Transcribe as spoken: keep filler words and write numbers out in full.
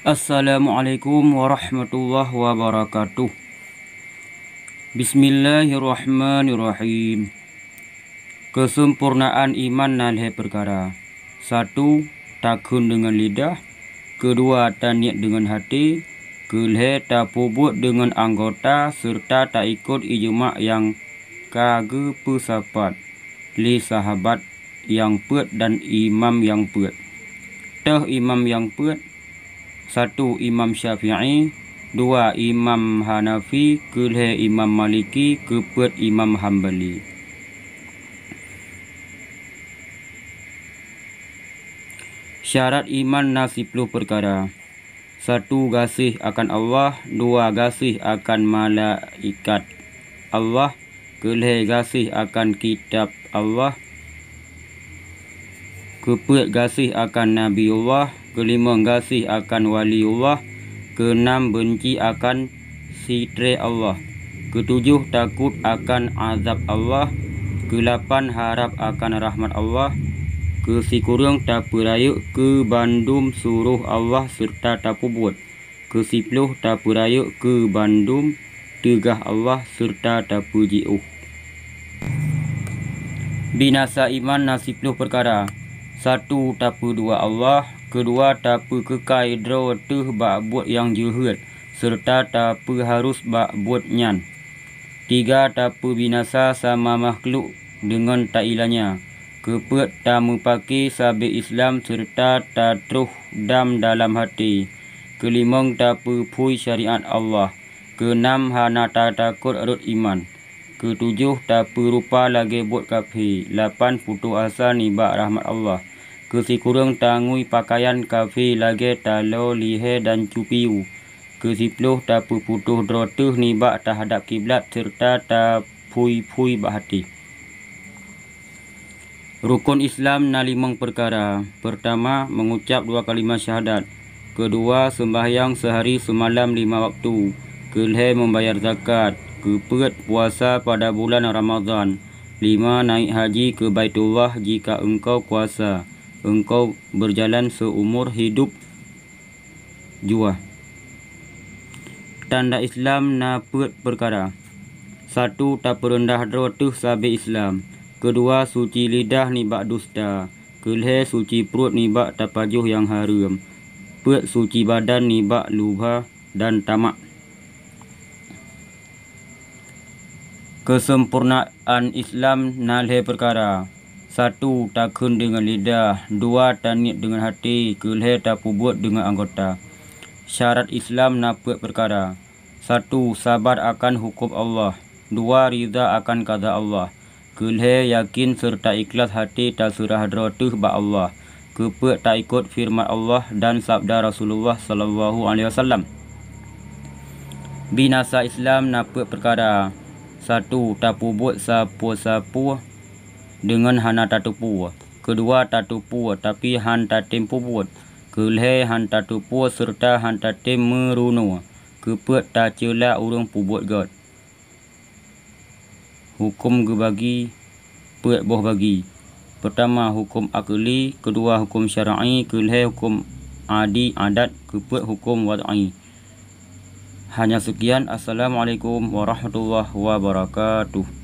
Assalamualaikum warahmatullahi wabarakatuh. Bismillahirrahmanirrahim. Keuseumpurnaan iman na lhée peukara. Satu, takheun deungon lidah. Keudua, taniet deungon haté. Keulhée, tapeubuet deungon anggota seureuta taikot ijma nyang ka geupeusapat lé sahabat nyang peuet dan imam nyang peuet. Toh imam nyang peuet, satu Imam Syafi'i, dua Imam Hanafi, keulhée Imam Maliki, keupeuet Imam Hambali. Syarat iman na siploh peukara. Satu, gaséh akan Allah. Dua, gaséh akan malaikat Allah. Keulhée, gaséh akan kitab Allah. Keupeuet, gaséh akan Nabiullah. Keulimong, gaséh akan waliullah. Keunam, beunci akan sitrée Allah. Keutujoh, takot akan azab Allah. Keulapan, harab akan rahmat Allah. Keusikureueng, tapeurayeuk keu bandum suroh Allah seureuta tapeubuet. Keusiploh, tapeurayeuk keu bandum teugah Allah seureuta tapeujiôh. Binasa iman na siploh peukara. Satu, tapeudua Allah. Keudua, tapeukeukai droe teuh bak buet nyang jeuhet, seureuta tapeuharôh bak buet nyan. Tiga, tapeubinasa sama makhlok deungon tailanya. Keupeuet, tameupake sabé Islam seureuta tatroh dam dalam haté. Keulimong, tapeuphui syariat Allah. Keunam, hana tatakot rot iman. Keutujoh, tapeurupa lagée buet kafé. Lapan, putôh asa nibak rahmat Allah. Keusikureueng, tangui pakayan kafé lagée taloe lihée dan cupiu. Keusiploh, tapeuputôh droe teuh nibak tahadab kiblat seureuta taphui-phui bak haté. Rukon Islam na limong peukara. Peurtama, meungucab dua kalimat syahadat. Keudua, seumbahyang seuhari seumalam lima waktu. Keulhée, membayar zakat. Keupeuet, puasa pada bulan Ramadhan. Lima, naik haji keu Baitullah jika engkau kuasa. Engkau berjalan seumur hidup jua. Tanda Islam na peuet peukara. Satu, tapeureundah droe teuh sabé Islam. Keudua, suci lidah nibak dusta. Keulhée, suci pruet nibak tapajoh nyang hareuem. Peuet, suci badan nibak lubha dan tamak. Keuseumpurnaan Islam na lhée peukara. Satu, takheun deungon lidah. Dua, taniet deungon haté. Keulhée, tapeubuet deungon anggota. Syarat Islam na peuet peukara. Satu, sabar akan huköm Allah. Dua, ridha akan kada Allah. Keulhée, yakin seureuta ikhlaih haté taseurah droe teuh bak Allah. Keupeuet, taikot feureuman Allah dan sabda Rasulullah sallallahu alaihi wasallam. Binasa Islam na peuet peukara. Satu, tapeubuet sapeue-sapeue deungon hana tateupeue. Keudua, tateupeue tapi hán tatem peubuet. Keulhée, hán tateupeue seureuta hán tatem meurunoe. Keupeuet, taceula ureuëng peubuet gét. Huköm geubagi peuet boh bagi. Peurtama, huköm akli, keudua, huköm syar'i, keulhée, huköm adi, adat, keupeuet, huköm wad'i. Hanya seukian. Assalamualaikum warahmatullahi wabarakatuh.